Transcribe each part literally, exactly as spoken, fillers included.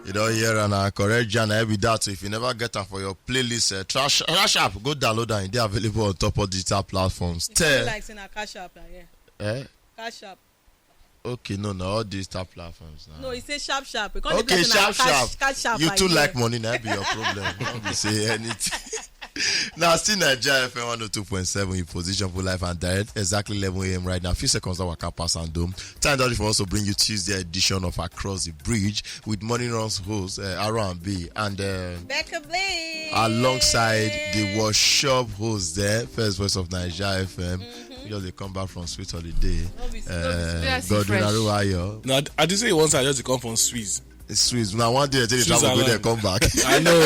You don't hear and a correct Jana every that. So if you never get her for your playlist, uh, trash, trash app, go download and they available on top of digital platforms. Tell like saying a cash app, yeah. Eh? Cash app. Okay, no, no, all digital platforms now. No, he say sharp sharp. We can't okay, sharp cash, sharp. Cash sharp. You too like money, now be your problem. Don't be say anything. Now, still Nigeria F M one oh two point seven in position for life and direct. Exactly eleven a.m. right now. Few seconds that waka pass and dome. Time that for us to bring you Tuesday edition of Across the Bridge with Morning Runs host uh, R and B and uh, Becca Blaze. Alongside the workshop host there, first voice of Nigeria F M. Mm-hmm. We just dey come back from sweet holiday. No be, no be uh, sweet. Godwin Aruwayo. No, I, I just say once I just come from Swiss. Swiss. Now one day I tell you travel go there, come back. I know.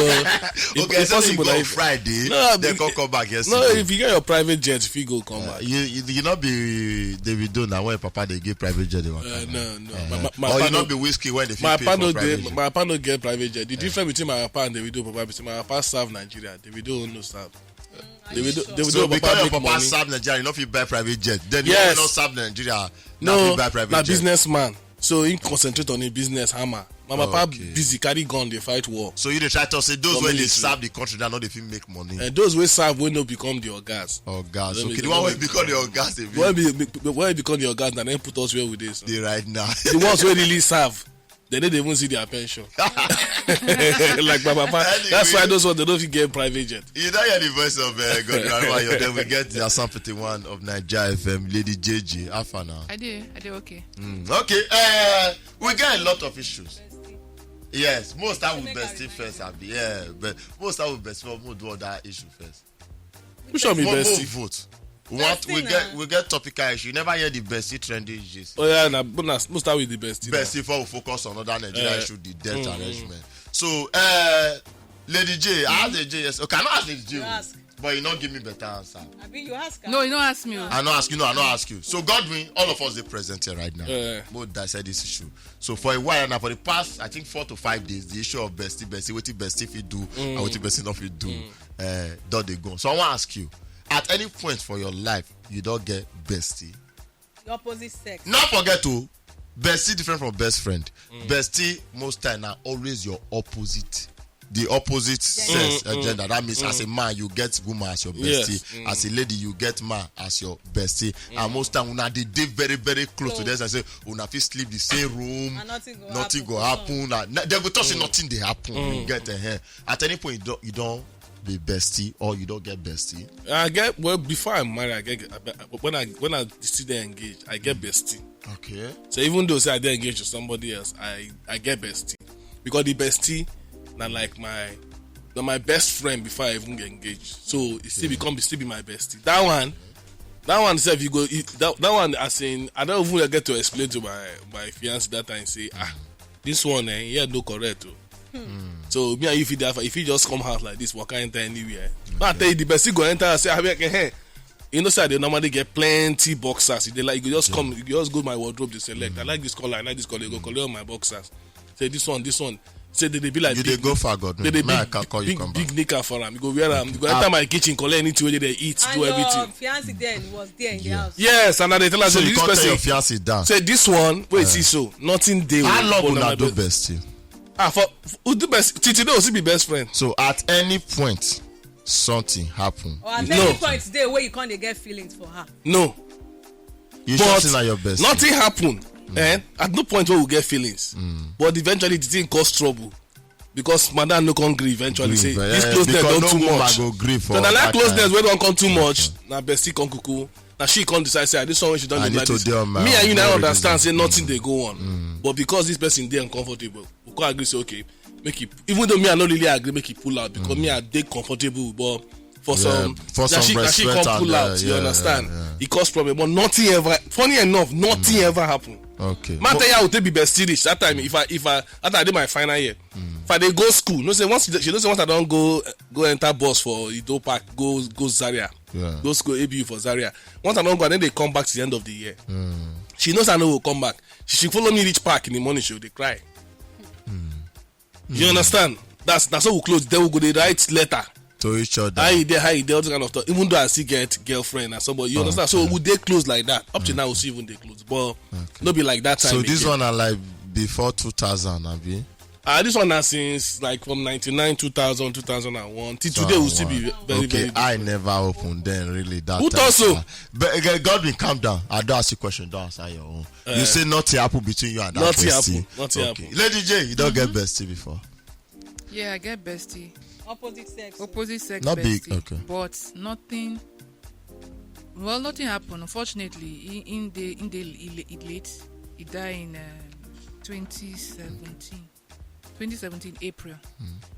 Okay, so you go Friday. No, they come come back yesterday. No, if you get your private jet, if you go come uh, back. You, you you not be Davido now when papa they give private jet. They uh, no, no. Uh, my, my, or you not be whiskey when they my papa no dey. My papa no get private jet. The uh, difference between my papa and Davido, papa between my papa serve Nigeria. Davido no serve. Davido, Davido so because your papa serve Nigeria, you no fit buy private jet. Then yes. You no serve Nigeria. No, buy private na jet. Businessman. So he concentrate on his business hammer. My papa okay. Busy carry gun dey fight war. So you dey try to say those wey dey serve the country that no dey fit make money. And eh, those wey serve wey no become the ogas. Ogas. Okay, the one wey become the ogas dey be. Wey be wey become the ogas na dem put us where we dey so. Dey right now. The ones wey really serve, they no dey even see their pension. Like my papa. Anyway, that's why those ones they don't fit get private jet. You don't hear the voice of uh, Godwin Adebayo. Then we get the Assam fifty-one of Nigeria F M, Lady J J. How far now? I do. I do okay. Mm, okay. Uh, we get a lot of issues. Yes, most time we bestie first, abi. Yeah, but most time we bestie, we'll do other issue first. Which one be bestie? Vote. We want we get we get topical issue. You never hear the bestie trending issues. Oh yeah, na but na most time with the bestie. Bestie for we focus on other Nigeria issue, the debt arrangement. So, uh, Lady J, I asked Lady J yes. Okay, I not ask Lady J. But you not give me better answer. I mean, you ask. No, you don't ask me. I not ask you. No, I not ask you. So Godwin, all of us are present here right now. Yeah. Both that said this issue. So for a while now, for the past, I think four to five days, the issue of bestie, bestie, what bestie fit do, and what bestie not fit do, uh, don't they go. So I want to ask you, at any point for your life, you don't get bestie. The opposite sex. Not forget to bestie different from best friend. Bestie most time now always your opposite. The opposite sex agenda. That means as a man you get woman as your bestie, as a lady you get man as your bestie, and most time una dey dey very very close to them. I say una fit sleep the same room, nothing go happen. They go talk say nothing dey happen. You get a hair at any point you don't you don't be bestie or you don't get bestie. I get well before I marry. I get when I when I see them engaged, I get bestie. Okay. So even though say I dey engaged to somebody else, I I get bestie because the bestie na like my na my best friend before I even get engaged. So it still become it still be my bestie. That one, that one sef you go it, that, that one as in I don't even get to explain to my my fiance that time say ah this one eh yeah no correct o. So me and you fit dey if you just come house like this waka enter anywhere. But I tell you the bestie go enter and say abeg eh. You know say I dey normally get plenty boxers. You dey like you go just come, you go just go my wardrobe dey select. I like this color, I like this color. You go collect all my boxers. Say this one, this one. Say they dey be like you dey go far God. They dey big, big, big knicker for am. You go wear am. You go enter my kitchen, collect anything wey dey eat, do everything. And your fiance then was there in the house. Yes, and I dey tell her say this person. Your fiance down. Say this one, wait see so, nothing dey. How long una do best? Ah, for we do best. Till today we still be best friend. So at any point something happen. Or at any point today where you can't get feelings for her. No. You sure say na your best? Nothing happen. Eh? At no point where we get feelings. But eventually the thing cause trouble. Because madam no come gree eventually say this closeness don too much. Go gree for so na like closeness wey don come too much. Na bestie come kuku. Na she come decide say this one wey she don dey like this. Me and you now understand say nothing dey go on. But because this person dey uncomfortable, we come agree say okay, make it even though me I no really agree make it pull out because me I dey comfortable but for some for some respect and pull out you understand e cause problem but nothing ever funny enough nothing ever happen. Okay. Man tell you I will take be bestie reach that time if I if I that time I dey my final year if I dey go school no say once she know say once I don go go enter bus for Ido Park go go Zaria go school A B U for Zaria once I don go I then dey come back to the end of the year she knows I no go come back she she follow me reach park in the morning she go dey cry. You understand? That's that's how we close. Then we go dey write letter. To each other. How you dey, how you dey, all that kind of stuff. Even though I still get girlfriend and somebody, you understand? So we dey close like that. Up to now, we still even dey close. But no be like that time. So this one are like before two thousand, abi? Ah, this one na since, like, from ninety-nine, two thousand, two thousand and one till today. We still be very, okay, very I different. Never open then, really, that Who time, thought so? Sir. But, uh, Godwin, calm down. I don't ask you question, don't answer your own. You say nothing happened between you and that Nothing bestie. Happened. Nothing Okay. Happened. Lady J, you don't get bestie before? Yeah, I get bestie. Opposite sex. Opposite sex Not big, bestie. Okay. But nothing. Well, nothing happened. Unfortunately, in, in the in the he, he late, he died in um, twenty seventeen. twenty seventeen April.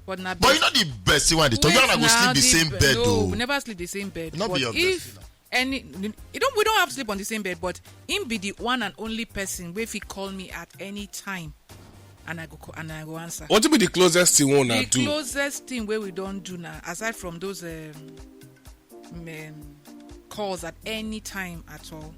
But na But you know the bestie one they talk. You and I go now sleep the the same be- bed no, though. We never sleep the same bed. Not But be your if bestie now. Any, you don't we don't have to sleep on the same bed, but him be the one and only person wey fit call me at any time, and I go call, and I go answer. What be the closest thing one The I do? Closest thing wey we don do now, aside from those um, um, calls at any time at all,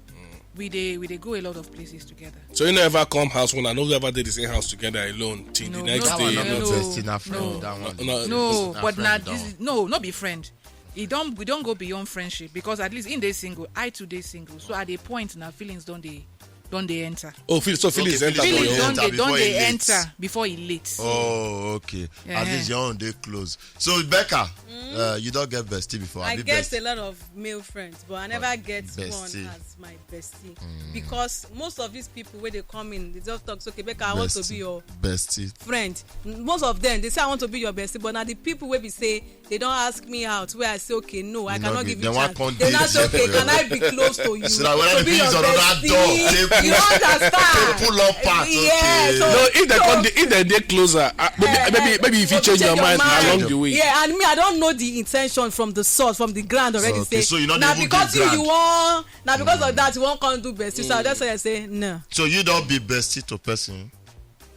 we dey we dey go a lot of places together. So you never come house one and never did the same house together alone till No, the next no, That day. one not No, be bestie, na friend. no. That one. No, No, no, but friend, now that this one. Is, no, not be friend. He don't we don't go beyond friendship because at least in dey single, I too dey single. So at the point now feelings don't they don't they enter. Oh, feel, so feelings Okay, enter. Feelings Feelings don't don't enter they don't before they he late. Enter before he late. Oh, okay. At Yeah. Least your own day close. So Becca, uh, you don't get bestie before. I Abi get bestie? A lot of male friends, but I never get bestie. One as my bestie because most of these people where they come in, they just talk. Okay, Becca, I want to Bestie. Be your Bestie. Friend. Most of them they say I want to be your bestie, but now the people where we say they don't ask me out, where I say okay, no, I You know, cannot they- give they you want chance. Come They date now say you. Okay, can I be close to you? So that when To I be be your is another bestie. Door, they You pull- understand? They pull up part. Yeah, Okay. So, No, if they so, come, if they dey closer, uh, maybe, Eh, maybe, maybe if you maybe change your change your mind mind. Along the way. Yeah, and me, I don't know the intention from the source, from the ground already. Okay, Say, so you not now even because do you, ground. You want, now because of that, you won't come do bestie. So I just say, I say no. So you don't be bestie to person.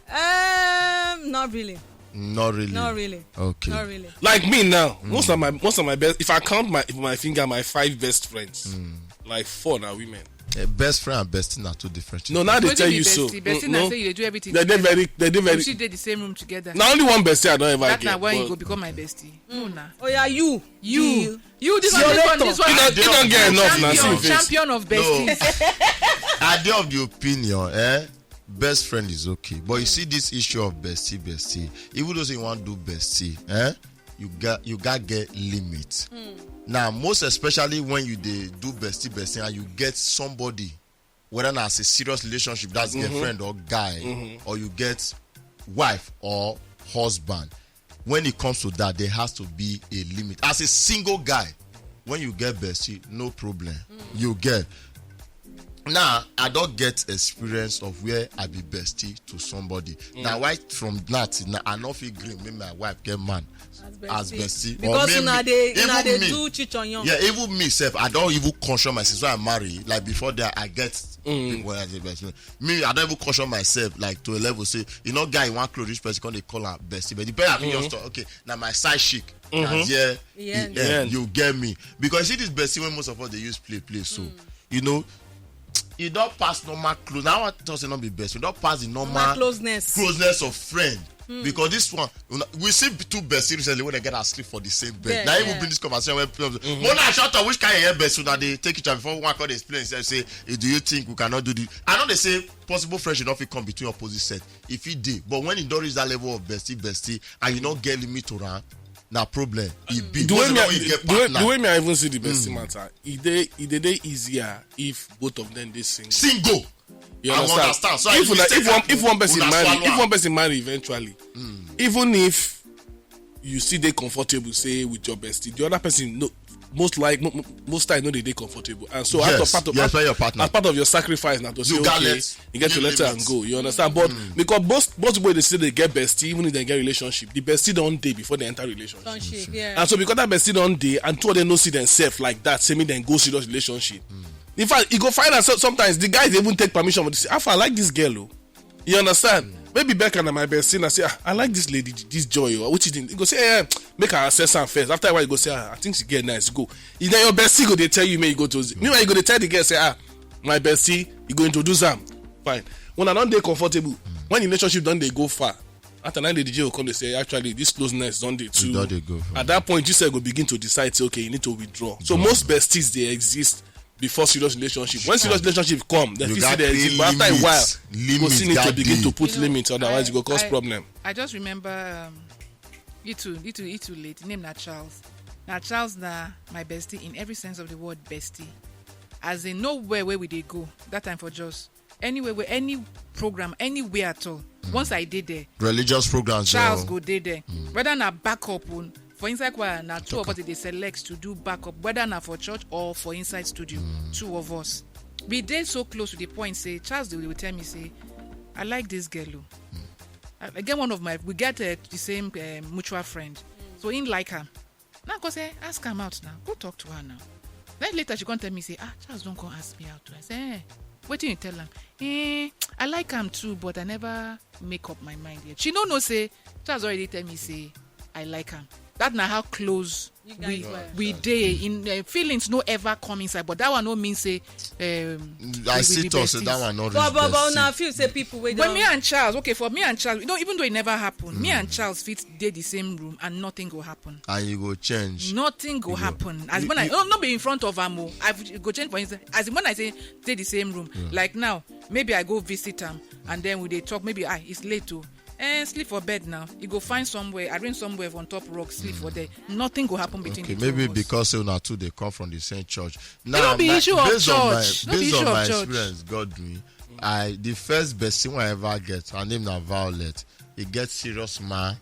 Um, not really. Not really. Not really. Okay. Not really. Like me now, most of my most of my best. If I count my my finger, my five best friends, like four are women. Eh, best friend and bestie are two different No, things. Now they Wetin tell be you so. Bestie? Bestie Mm, na no. Say you dey do everything They dey together. Very, they dey very. You should dey the same room together. Now only one bestie I don't ever That get. Na when you but go become my bestie. No, na. Oh yeah, you. You. You, this one, this one, this one. You don't, you don't get enough now. See Champion, face. Champion of No. Besties. I dey of the opinion, eh? Best friend is okay, but you see this issue of bestie, bestie. Even though say you want do bestie, eh? You got you got get limit. Now, most especially when you dey do bestie, bestie, and you get somebody, whether na as a serious relationship, that's girlfriend or guy, or you get wife or husband. When it comes to that, there has to be a limit. As a single guy, when you get bestie, no problem. You get Now, I don't get experience of where I be bestie to somebody. Now, why from that, now, I no fit gree make my wife get man As as bestie. Bestie. Because Or una maybe dey una even dey me. Do chich on young. Yeah, even me sef, I don't even conscious myself. So I marry, like, before that, I get people as a bestie. Me, I don't even conscious myself, like, to a level say, you know, guy, one close rich person, come they call her bestie. But the person I think just talk, okay, now my side chick, now yeah, Yeah. Yeah. Yeah, you get me. Because you see this bestie when most of us they use play, play, so, you know, you don't pass normal close. Now I thought say not be best. You don't pass the normal Normal closeness. Closeness of friend. Because this one, you know, we see two besties recently when they get asleep for the same bed. Yeah, now even yeah. Bring this conversation when people say, "Mona, shut up, which kind of best?" So now they take each other before one call explain. Say, say, "Eh, do you think we cannot do this?" I know they say possible friendship not fit come between opposite sex. If it did, but when it don't reach that level of bestie, bestie, and you not get limit to run, na problem. It be. The way Most me, of them I- you get the way, partner. The way me I even see the bestie matter, it dey it dey dey easier if both of them dey single. Single. You I understand? Understand. So if I like, if mistake one if happen, one person una marry, swallow if am. One person marry eventually, even if you still dey comfortable, say with your bestie, the other person no most like mo- mo- most time no dey dey comfortable, and so out of Yes, part of yes, part, where your partner. As part of your sacrifice na to say You got okay, let- you get to you let her limit. Go. You understand? But because most most people dey say they get bestie, even if they get relationship, the bestie don dey before they enter relationship. Friendship, yeah. And so because that bestie don dey, and two of them no see themselves like that, say make dem go serious relationship. In fact, you go find out so- sometimes the guys dey even take permission for this. After I like this girl, oh. You understand? Maybe Becca na my bestie, and I say, "Ah, I like this lady, this joy, oh, what you think?" You go say, "Yeah, make her assess her first." After a while, you go say, "Ah, I think she get nice, go." Is that your bestie go dey tell you, make you go to? Meanwhile, you go dey tell the girl, say, "Ah, my bestie, you go introduce am." Fine. When I don't dey comfortable, when the relationship don't dey go far, after nine day, the J will come, they say, "Actually, this closeness don't dey too." Don dey go far. At that point, you say go begin to decide, say, "Okay, you need to withdraw." So most besties they exist before serious relationship. When serious relationship come, they You fit got see the exist. But after a limit. While, you go Limit see need to that begin day. To put You know, limits, otherwise I- you go cause I- problem. I just remember um, Itu, Itu, Itu late. Name na Charles. Na Charles na my bestie in every sense of the word bestie. As in nowhere where we dey go that time for just anywhere where any program anywhere at all. Once I did there, religious programs, Charles go dey there. Whether na backup on for inside choir na two of us dey select to do backup, whether na for church or for inside studio, two of us. We dey so close to the point say Charles dey will tell me say, "I like this girl o." I I get one of my, we get uh, the same uh, mutual friend. So he like her. Now go say, "Ask am out now. Go talk to her now." Then later she come tell me say, "Ah, Charles don come ask me out o." I say, "Eh, wetin you tell am?" "Eh, I like am too, but I never make up my mind yet." She no know say Charles already tell me say I like am. That na how close we we dey in uh, feelings no ever come inside, but that one no mean say um, I we- we still be talk say besties. That one not reach But but but bestie. Una feel say people wey When don me and Charles, okay, for me and Charles, you know, even though it never happened, me and Charles fit dey the same room and nothing go happen. And you go change. Nothing go You go- happen. As you- when I you- no, no be in front of am o, I go change for inside. As when I say dey the same room, like now, maybe I go visit am and then we dey talk. Maybe ah, it's late o. Eh, sleep for bed now. You go find somewhere, arrange somewhere on top rock, sleep for there. Nothing go happen between Okay, the two maybe of us. Because say una two dey come from the same church. Now, No be my- issue of based on my- church. No be based issue on of my church. Experience, Godwin, I the first bestie wey I ever get, her name na Violet. E get serious ma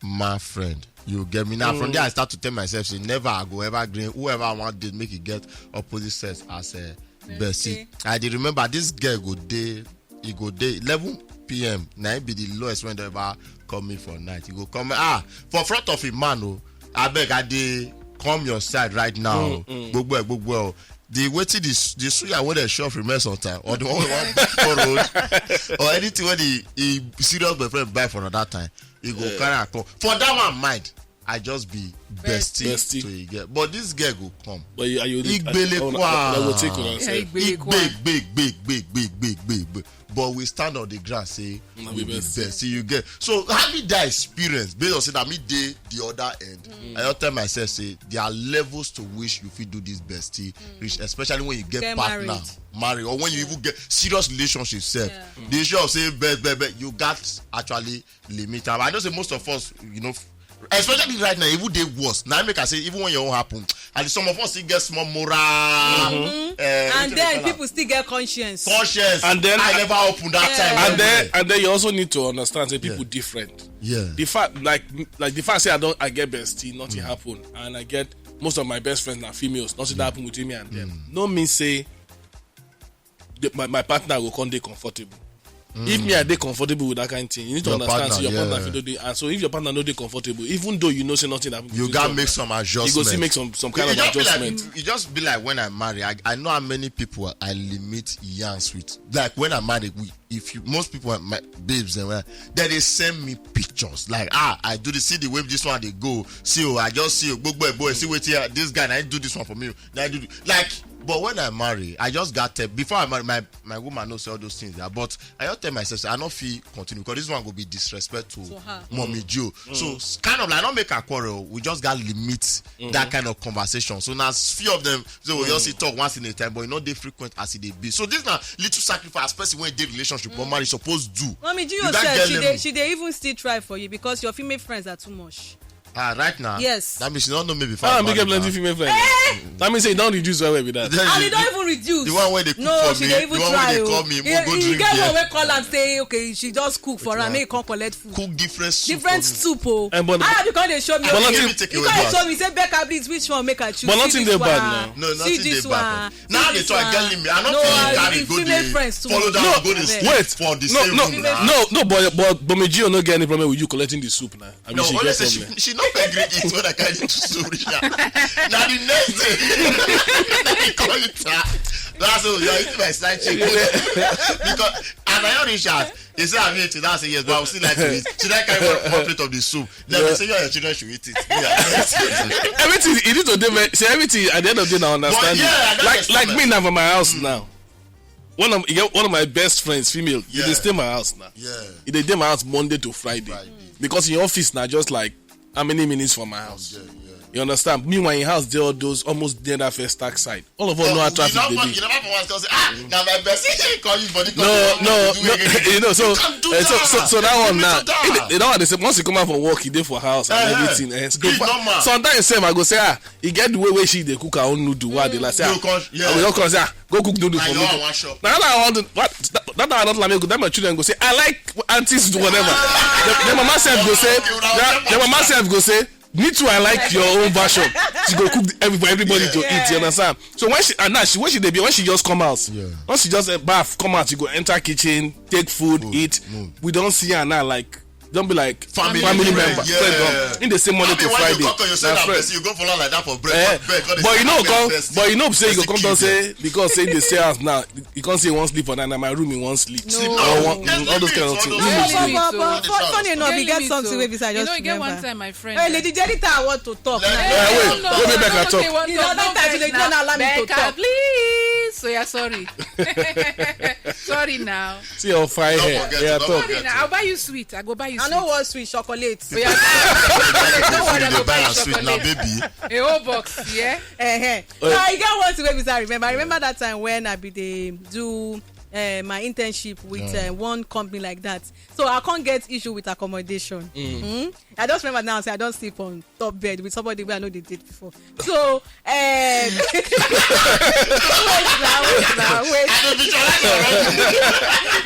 ma friend. You get me now. From there, I start to tell myself, say never I go ever green. Whoever I want date, make it get opposite sex as a bestie. I dey remember this girl go dey, e go dey eleven p m. Na im be the lowest when they ever call me for night. E go come ah for front of a man o. Abeg, I dey come your side right now. Gbogbo ẹ, gbogbo ẹ o. The wetin the s- the suya wey dem shop remain sometime or the one wey wan buy for road or anything wey the e serious boyfriend buy for another time, e go carry am come. For that one mind, I just be bestie Bestie. To e girl. But this girl go come. But you, you, Igbele I, I, I, I go take una Yeah, say, Igbele igbe kwa. Igbe igbe igbe igbe igbe igbe igbe. But we stand on the ground say Una we be be bestie. Bestie. You get so having that experience based on say that me dey the other end. I don tell myself say there are levels to which you fit do this bestie reach, especially when you get, Get partner, married. Marry, or when you even get serious relationship sef. The issue of say best best best you gats actually limit am. I know say most of us, you know, especially right now, even dey worse. Now make I say even when your own happen, and some of us still get small moral. Uh, And then people still get conscience. Conscience. And then I never open that time. And then and then you also need to understand say people different. Yeah. The fact like like the fact say I don't I get bestie, nothing happen, and I get most of my best friends are females. Nothing that happen between me and them. No mean say the, my, my partner will come dey comfortable. If me I dey comfortable with that kind of thing, you need to Your understand partner, say your partner yeah. Fit do the, and so if your partner no dey comfortable, even though you know say nothing happen, You between gotta them, make some you go adjustments. Still make some some kind It of just be like adjustment. It just be like when I marry. I, I know how many people I limit yarns with. Like when I marry, we if you most people my babes and when they they send me pictures like ah I do the see the way this one they go see oh I just see oh boy boy see what here this guy I do this one for me I do the, like but when I marry I just got tell before I marry my my woman knows all those things yeah, but I just tell myself say I not feel continue because this one go be disrespect to, to her. Mommy Joe. Mm. So kind of like not make a quarrel. We just got limit mm-hmm. That kind of conversation. So now few of them so we mm. Just see talk once in a time, but you know they frequent as it they be. So this now little sacrifice person when they relationship mm. Normally supposed do. Mommy, do you yourself? She they, she they even still try for you because your female friends are too much. Ah, right now. Yes. That means she don't know me before. Ah, I get plenty female friends. Eh? That means say don't reduce well with that. And they don't even reduce. The one where they cook no, for she me, they even the one try, where they call me, yeah, go drink get one where call and say, okay, she just cook for her, make come collect food. Cook different soup. Different soup, oh. And but, ah, you can't show me. But nothing, you can't show me. Say Becca, please, which one make I choose? But nothing they bad now. No, nothing they bad. Now they try telling me. I don't no, feel carry go the friends too. Follow down, go the wait for the no, same no, room. No, no, but but but me Gio no get any problem with you collecting the soup now. I mean, no, she honestly, she, she not agree it when I carry to Sorisha. Now the next day, they call it her. That's all. You're eating my side chick because and I don't reach out. He said, "I'm here to now." I say, "Yes, but I will still like to eat." She then carry one, one plate of the soup. Then yeah. They say, "Yeah, your children should eat it." Yeah. Everything you need to do, man. See everything at the end of the day, now understand. Yeah, like like me now for my house mm. Now. One of one of my best friends, female, yeah. They stay my house now. Yeah. They stay my house Monday to Friday. Friday. Because in office now, just like how many minutes from my house. Yeah, yeah. You understand? Meanwhile, in house, they all those almost near that first stack side. All of us know how traffic they be. You never for once come say, ah, now my best call you for the No, no, no. You know, so, eh, so, so, so that one now, you know what they say? Once you come out for work, you dey for house and everything. Eh, so, sometimes sef, I go say, ah, e get the way wey she dey cook her own noodle. Why they like say, ah, I go just come say, ah, go cook noodle for me. Now that I want to, what, that, that I don't like me. That my children go say, I like aunties do whatever. The, the mama sef go say, the, the mama sef go say, me too, I like your own version. She go cook every, for everybody to eat. You understand? So when she and now she when she dey be when she just come out, when she just uh, bath, come out, she go enter kitchen, take food, eat. We don't see her now like don't be like family, family member. Friend, in the same Monday to Friday. You say that person, you go follow like that for bread. Eh, but you know, come, but you know, say you go come down say because say they say us now. You can't say one sleep for night. Na my room in one sleep. No. Or one, all those kind of things. Funny enough, you get something wey be say I just remember. You know, you get one time my friend. Hey, Lady Jenita, I want to talk. Wait, wait, make I talk. You know that time she dey not allow me to talk. Please, so yeah, sorry. Sorry now. See your fine hair. Yeah, talk. Sorry now. I'll buy you sweet. I go buy you. I know what sweet chocolate. Oh, yeah. Don't worry, I go buy you sweet now, baby. A whole box, yeah. Eh, eh. So I get one thing wey be say I remember. I remember that time when I be dey do uh, my internship with uh, one company like that. So I can't get issue with accommodation. Mm. I just remember now say I don't sleep on top bed with somebody where I know they did before. So um, wait now, wait now, wait.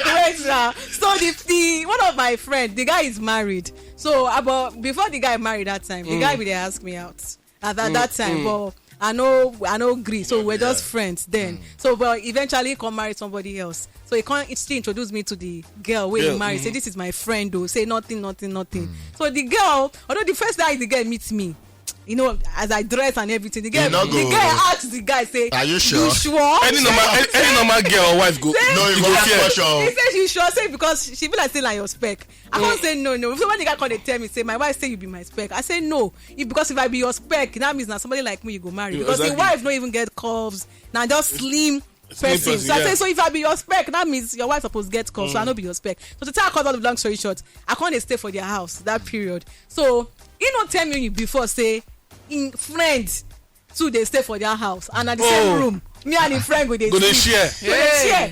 Wait now. So the, the one of my friend, the guy is married. So about before the guy married that time, the guy will dey ask me out. At that, that time, but I know I know gree, so we're just friends then. So but eventually he come marry somebody else. So he come still introduce me to the girl wey he marry. Say this is my friend though. Say nothing, nothing, nothing. So the girl, although the first time the girl meets me, you know, as I dress and everything, the girl, the girl asks the guy, say, are you sure? You sure? Any normal, any, any normal girl or wife go, no, you go fear. He says you sure? Say because she be like say na your spec. I can't say no, no. So when the guy come dey tell me, say my wife say you be my spec. I say no. If, because if I be your spec, that means na somebody like me you go marry. Because the wife no even get curves. Na just slim person. So I say, so if I be your spec, that means your wife suppose get curves. So I no be your spec. So to tell her cut all the long story short, I can't stay for their house that period. So he no tell me before say in friend too dey stay for their house and na the same room me and him friend go dey sleep. Go dey share.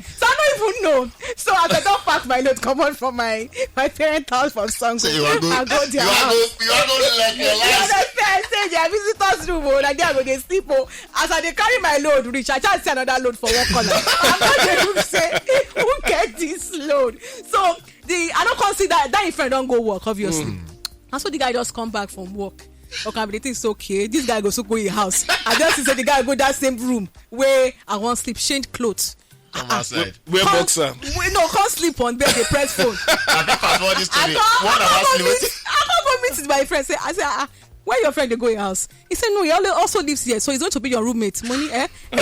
So I no even know. So as I don pack my load comot from my my parent house for Sango, I go their house. You wan go like your life. You understand? Say their visitors room o, na there I go dey sleep o. As I dey carry my load reach, I just see another load for one corner. I come dey look say who get this load? So the I no come see that that him friend don go work obviously. And so the guy just come back from work. Okay, I be dey think say okay, this guy go so go him house. I just see say the guy go that same room where I wan sleep, change clothes. Come outside. Wear boxer. Wait, no, come sleep on bed, dey press phone. I don pass all this story. What about sleep? I come go meet my friend. Say, I say, ah, where your friend dey go your house? He said, no, he always also lives here, so he's going to be your roommate. Money, eh? I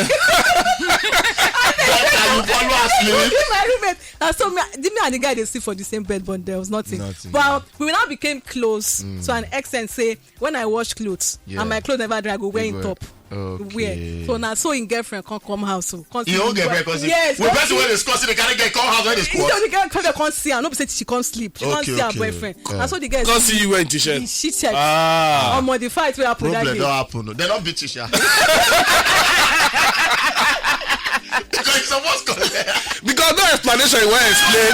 said, you follow us, be my roommate. And so me, me and the guy dey sleep for the same bed, but there was nothing. But we now became close to an extent. Say when I wash clothes and my clothes never dry, I go wear it top. Okay. Wear. So now, so in girlfriend can't come house. So can't see your own girlfriend can't see. Yes. With person when they squat, they carry get come house when they squat. So the girl come, come see. I no be say she can't sleep. She can't see her boyfriend. And so the girl can't see you wearing t-shirt. She check. Ah. Omo, the fight will happen that day. Problem don't happen. They don't beat you, sha. Because no explanation you wan explain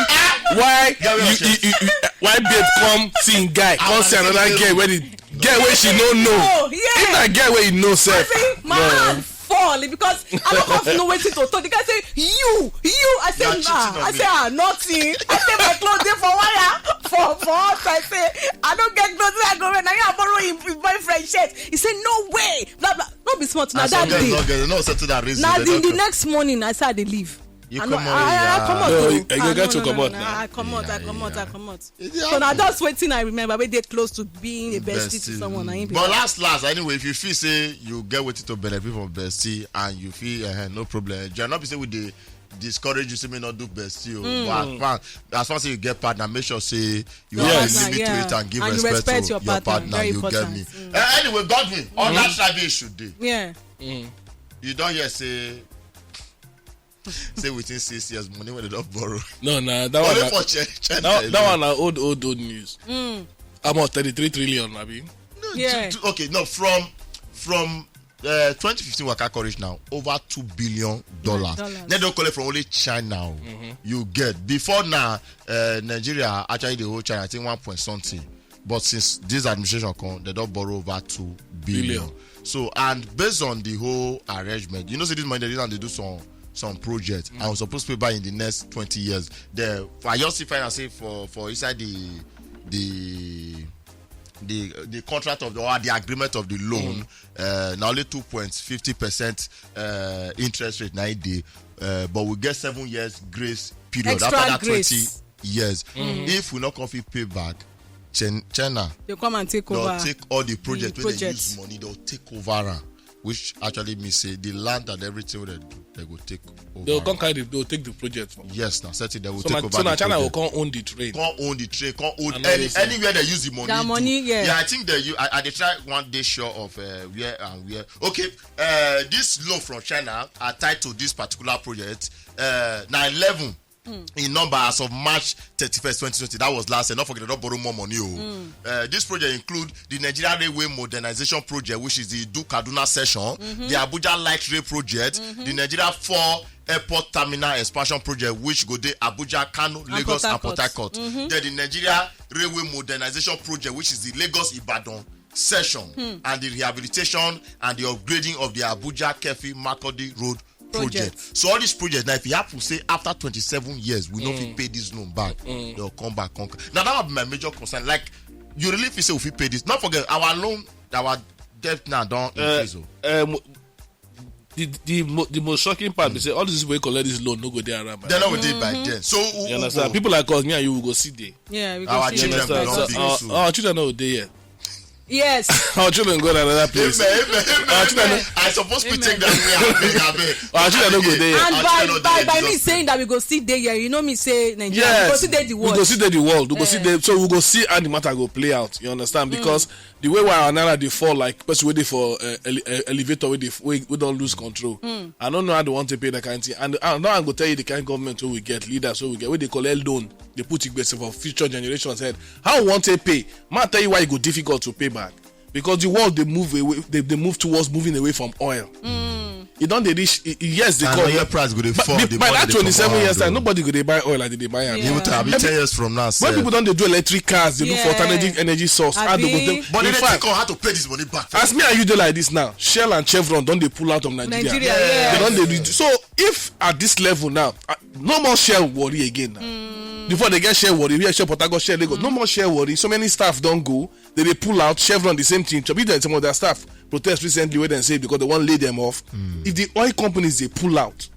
why you, you, you, you, why babe come see guy, come see another girl wey the girl wey she no know. Oh, yeah. If na girl wey you know sef. I say my hand fall because I don't have no wetin to talk. The guy say you, you. I say nah. I say ah nothing. I say my clothes dey for wire for for us. I say I don't get clothes. I go wear. Now I borrow him, his boyfriend shirt. He say no way. Blah blah. No be smart. Na that day. No settle that reason. Na the, the next morning I say I dey leave. You come out. I comot. No, you get to comot now. I comot. I comot. I comot. So na just wetin I remember wey dey close to being a bestie to someone. But last last, anyway, if you feel say you get wetin to benefit from bestie and you feel uh, no problem, you no be say we dey discourage you say make you no do bestie o. But as far as far say you get partner, make sure say you have a limit to it and give respect to your partner. You get me? Eh, anyway, Godwin, on that side issue dey. Yeah. You don hear say say within six years money wey dem don borrow. No, na that one. Only na for China. That, that one na old old old news. About thirty-three trillion, abi? No, yeah. To, to, okay, no, from from uh, twenty fifteen waka come reach now over two billion dollars. Dollars. Dem don collect from only China. Oh. You get before now, uh, Nigeria actually dey owe China, I think, one point something. But since this administration come, dem don borrow over two billion. Billion. So, and based on the whole arrangement, you know, say this money dem use am dey do some some project, and we suppose pay back in the next twenty years. The I just see find out say for for inside the the the the contract of the or the agreement of the loan, uh, na only two point fifty percent uh, interest rate na e dey, uh, but we get seven years grace period. Extra after that grace. Twenty years. If we no come fit pay back, Chen- China They come and take they'll over. Take all the project The wey dem project. Use money, they'll take over am, which actually means say the land and everything wey dem do, dem go take over. They'll come carry the, they'll take the project from. Yes, now set it, they will So take na over so the na China will project. Come own the trade. Come own the trade, come own And all any those things. Anywhere they use the money. Their do. Money, yeah. Yeah, I think that you I, I dey try one day sure of uh, where and where. Okay, uh, this loan from China are tied to this particular project. Uh, now eleven in number as of March thirty-first, twenty twenty. That was last year. Not forget, they don't borrow more money. Oh. Uh, this project include the Nigeria Railway Modernization Project, which is the Idu Kaduna section, the Abuja Light Rail Project, the Nigeria Four Airport Terminal Expansion Project, which go dey Abuja, Kano, Lagos, and Port Harcourt. Then the Nigeria Railway Modernization Project, which is the Lagos Ibadan section, and the rehabilitation and the upgrading of the Abuja Kefi Makurdi Road project. Project. So all these projects now, if it happen say after twenty-seven years we no fit pay this loan back, they'll come back. Come, now that would be my major concern. Like, you really feel say we fit pay this? Not forget our loan, our debt now don't increase. Oh. Um, the the, mo- the most shocking part be say all these people wey collect this loan no go dey around. By They're not with it by then. So who- You who understand? Go- People like us, me and you, we go sit there. Yeah, we go Our see children this. Will not So, be our, so. Our children no dey here. Yes. Our children go to another place. Amen, amen, amen, Our children amen. I suppose we take that way. I beg, I beg. Our children no go dey. And Our by children no by dey by me Jesus' saying name. That we go see dey here, you know me say Nigeria, we go Yes, see dey the we go world. See dey the world. We go see Eh. Dey. So we go see how the matter go play out. You understand? Because the way why our naira dey fall like person wey dey for uh, ele- uh, elevator wey dey wey, wey don lose control. I don't know how they want to pay that kind of thing. And uh, now I go tell you the kind of government wey we get, leaders wey we get, wey dey collect loan, dey put igbese for future generations head. How we want to pay? Ma tell you why e go difficult to pay back. Because the world dey move away, they, they move towards moving away from oil. E don dey reach e- e- yes they And come. Oil price go dey But fall, be- the by more that they dey twenty-seven come years out, time, though. Nobody go dey buy oil like they dey buy am. Yeah. Even to have ten years from now, When sef. People don dey do electric cars, they look for Yeah. Alternative energy source. How they go Abi? Take- But In then they fact, think on how to pay this money back. As me and you dey like this now, Shell and Chevron don dey pull out of Nigeria. Nigeria, Yeah. They yes. Don dey reduce. So if at this level now, uh, no more Shell worry again now. Before they get Shell worry, we Shell Port Harcourt, Shell Lagos. No more Shell worry. So many staff don go. They dey pull out. Chevron, the same thing. Chop, if some of their staff protest recently where they say because they want lay them off. If the oil companies they pull out,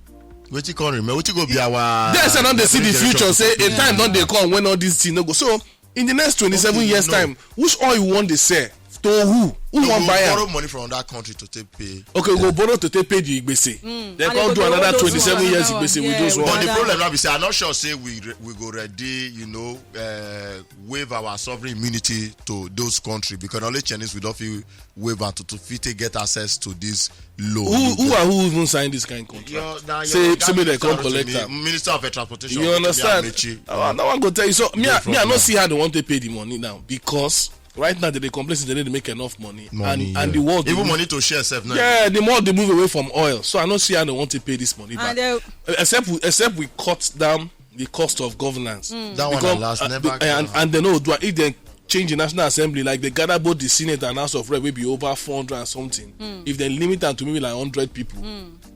Wetin come remain? Wetin go be our Then I don dey see the next future. Say a generation? Time don dey come when all these things no go. So in the next twenty-seven Okay, years no. Time, which oil you want to sell? To who? Who No, want we buy am? Borrow money from that country to take pay. Okay, we go borrow to take pay the igbese. Then And come they do go another borrow those twenty-seven ones, years another one. Igbese with Yeah, those with ones. But the another problem now be say I'm not sure say we re- we go ready, you know, uh, waive our sovereign immunity to those countries because only Chinese we don't feel waive and to, to fit take get access to this loan. Who who are who even sign this kind of contract? Your- now your Say oga say make they minister come Rotimi, collect am. Minister of Transportation, You Rotimi understand? Amechi. That one, that one go tell you. So me, Go I- me, I from no there. See how they want to pay the money now because right now they dey complain say they no dey make enough money. Money, And and yeah. The world dey Even move- money to share sef, no. Yeah, the more they move away from oil, so I no see how they want to pay this money back. And, uh, Except we, except we cut down the cost of governance. That one Because, last uh, never the- and, come. And they know do if they change the National Assembly, like they gather both the Senate and House of Rep, will be over four hundred and something. If they limit them to maybe like hundred people,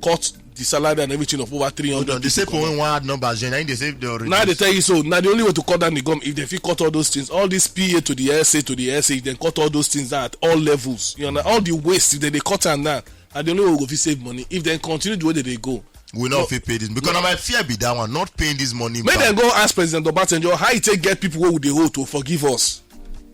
cut the salary and everything of over three hundred. Hold on, they say people. When one add numbers, then they say they already. Now they tell you so. Now the only way to cut down the gum if they fit cut all those things, all this P A to the S A to the S A, if they cut all those things down at all levels, you know, all the waste if they, they cut them down, and the only way we go fit save money if they continue the way that they go. We no fit pay this because na my fear be that one, not paying this money Make back. Them go ask President Obasanjo how he take get people wey we dey hold to forgive us.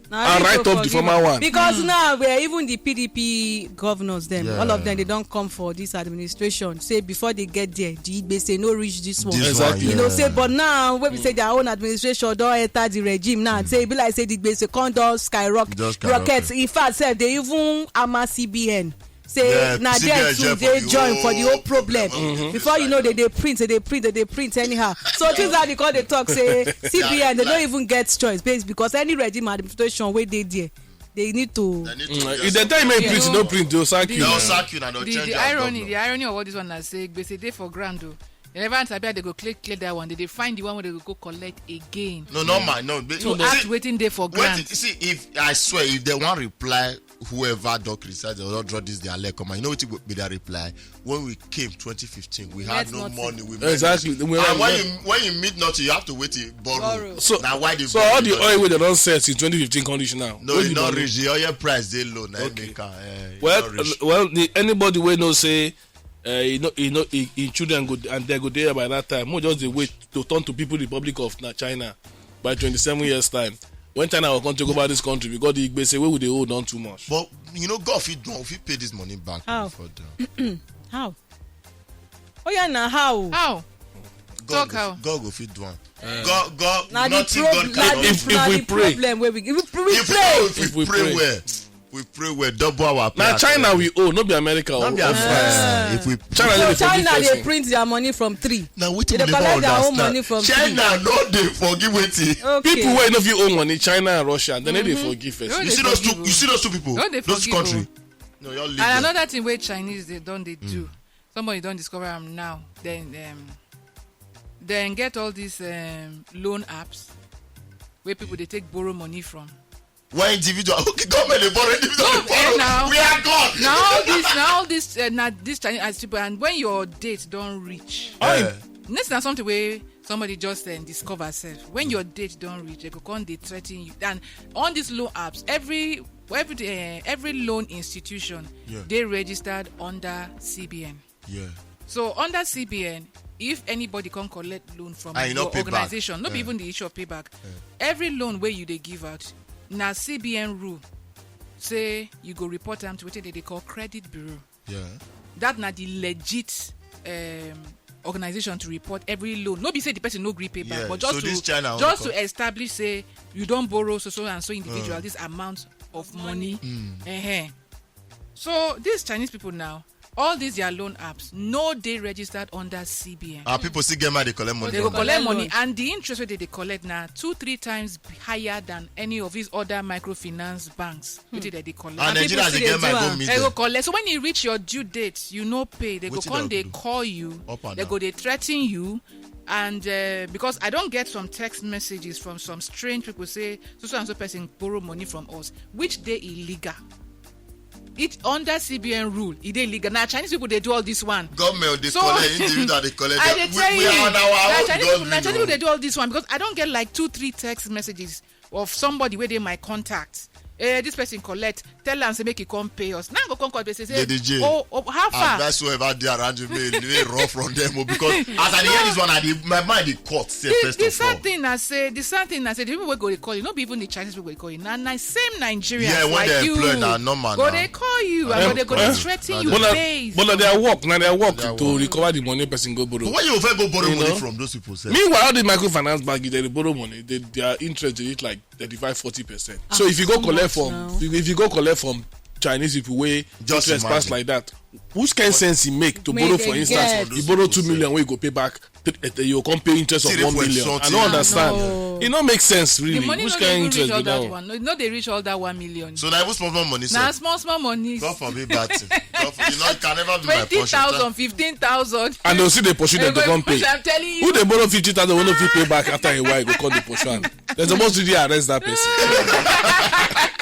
Na And you write go up the forgive former am. One. Because now we are even the P D P governors them, Yeah. All of them they don't come for this administration. Say before they get there, the Igbe say no reach this one. This Exactly. One, You know, yeah. Say but now when we say their own administration don't enter the regime now, say be like say the Igbe say come down skyrocket. Just skyrocket. Rockets. In fact, sef, they even hammer C B N. Say Yeah, na there C B N too join for they the join for the whole whole problem. Problem. Before you know, they they print, they they print, they they print anyhow. So things are because they talk say C B N they don't even get choice based because any regime administration where they there. they need to. They need to Mm, get If they tell you something. make you print, you no print, they'll sack you. They'll Now. Sack you now. They'll the, change the your irony governor. The irony of all this one na say gbese dey for ground o. They never sabi how they go clear clear that one. They dey find the one wey they go go collect again. No, not mine. No, but- To see, act wetin dey for wait, ground. See, if I swear, if they want reply, whoever don criticize or don draw this their leg come, you know what be their reply? When we came twenty fifteen, we had Met no nothing. money. We met Exactly. nothing. We were- And when you when you meet nothing, you have to wait to borrow. Borrow. So, Now why the so all the oil wey dem don sell since twenty fifteen come reach now? No, Where e the not money? reach. The oil price dey low. Now Okay. Make am. Eh, e Well, not reach. Well, the, anybody wey know say, uh, you know, you know, him, him children go and they go there by that time. We just dey wait to turn to people Republic of na China by twenty-seven years time. When China will come take over this country because the gbese wey we dey owe don too much. But you know, God fit do. Fit pay this money back. How? Before done. How? Oh yeah, na how? How? God Talk go, how? God go fit do am. God, God, Na the nothing problem. God cannot. If- Na if we the pray. Problem wey we if we, we If we, pray. no, if we, If we pray, pray. Well, we pray well. Double our prayer. Now China we owe, no be America. Not be Oh. America. If we China So no dey China forgive dey person. Print their money from three. Now wetin They we never collect their own understand. Money from China no dey forgive wetin. Okay. People wey no fit owe money, China and Russia, they no dey forgive person. No, You they see those two. forgive You see those two people. No, they Those forgive country. o. No, you leave And them. Another thing wey Chinese they don dey do, somebody don discover am now. Then um, then get all these um, loan apps where people they take borrow money from. Why individual? Okay, government dey borrow, individual dey Eh, borrow. now. We are gone. Now all this, now all this, uh, now this Chinese as people, and when your date don't reach, Oh, Eh. next na something where somebody just uh, discover self. When your date don't reach, they go come they threaten you. And on these loan apps, every every uh, every loan institution Yeah. they registered under C B N. Yeah. So under C B N, if anybody can collect loan from And you your no pay back. Organization, not Yeah. Even the issue of payback. Every loan where you they give out, na C B N rule say you go report them to what they, they call credit bureau. Yeah. That na the legit um, organization to report every loan. No be say the person no gree pay back, Yeah, but just so to this China just only to establish say you don't borrow so so and so individual this amount of money. Eh-heh. So these Chinese people now, all these their loan apps, no they registered under C B N. Our people still get mad. They collect money. They From go them. collect Collect money, loan. And the interest rate they collect now two three times higher than any of these other microfinance banks. Wetin dem dey collect. And people Nigerians still dey dey get my do go am. meet They go them. Collect. So when you reach your due date, you no pay. They go Wetin come, they they do? Call you. Up and They down. Go, they threaten you. And uh, because I don't get some text messages from some strange people say so so and so person borrow money from us, which they illegal. It under C B N rule, it illegal. Now Chinese people they do all this one. Government they So- collect, individual they collect. I them. They tell we, we you, are on our na own. Chinese God people, na will Chinese people know. They do all this one because I don't get like two, three text messages of somebody where they my contact. Eh, this person collect, tell am say make he come pay us. Now go come call, they say, say, Lady J, oh, oh, how far? Advise whoever they around you may, may run from them, oh, because as I dey hear this one, I dey, my mind dey cut. Say, The, first the of all, sad thing I say, the sad thing I say, the people wey go dey call you, no be even the Chinese people go dey call you. Na na same Nigerians Yeah, when like they you. Employ na normal Go na. They call you, Eh, and go they go dey eh, threaten na you. But na, Days. but na their work, na their work Their to work. Recover the money person go borrow. But why you fit go borrow You money know? From those people? Sef? Meanwhile, all the microfinance bank, if they borrow money, they, their interest they reach like thirty-five, forty percent. So if you go Too collect much from, now. If you, if you go collect from Chinese people where Just interest pass imagine. Like that, which kind sense it make to Make borrow they for instance? Get. You borrow two million, where you go pay back, th- eh, you come pay interest of Three one point million. I something. don't understand. No. It no make sense really. The money Which no kind dey even interest reach be all that that one? One. No, no, they reach all that one million. So na even small small money. Na Sef. Small small money. God forbid bad thing. God forbid. You know, it can never be my Twenty portion. thousand, fifteen thousand. And they'll see the pursue them to come pay. I'm telling you. Who they borrow fifty thousand will not fit pay back after a while? Go call the pursue. They're supposed to dey arrest that person.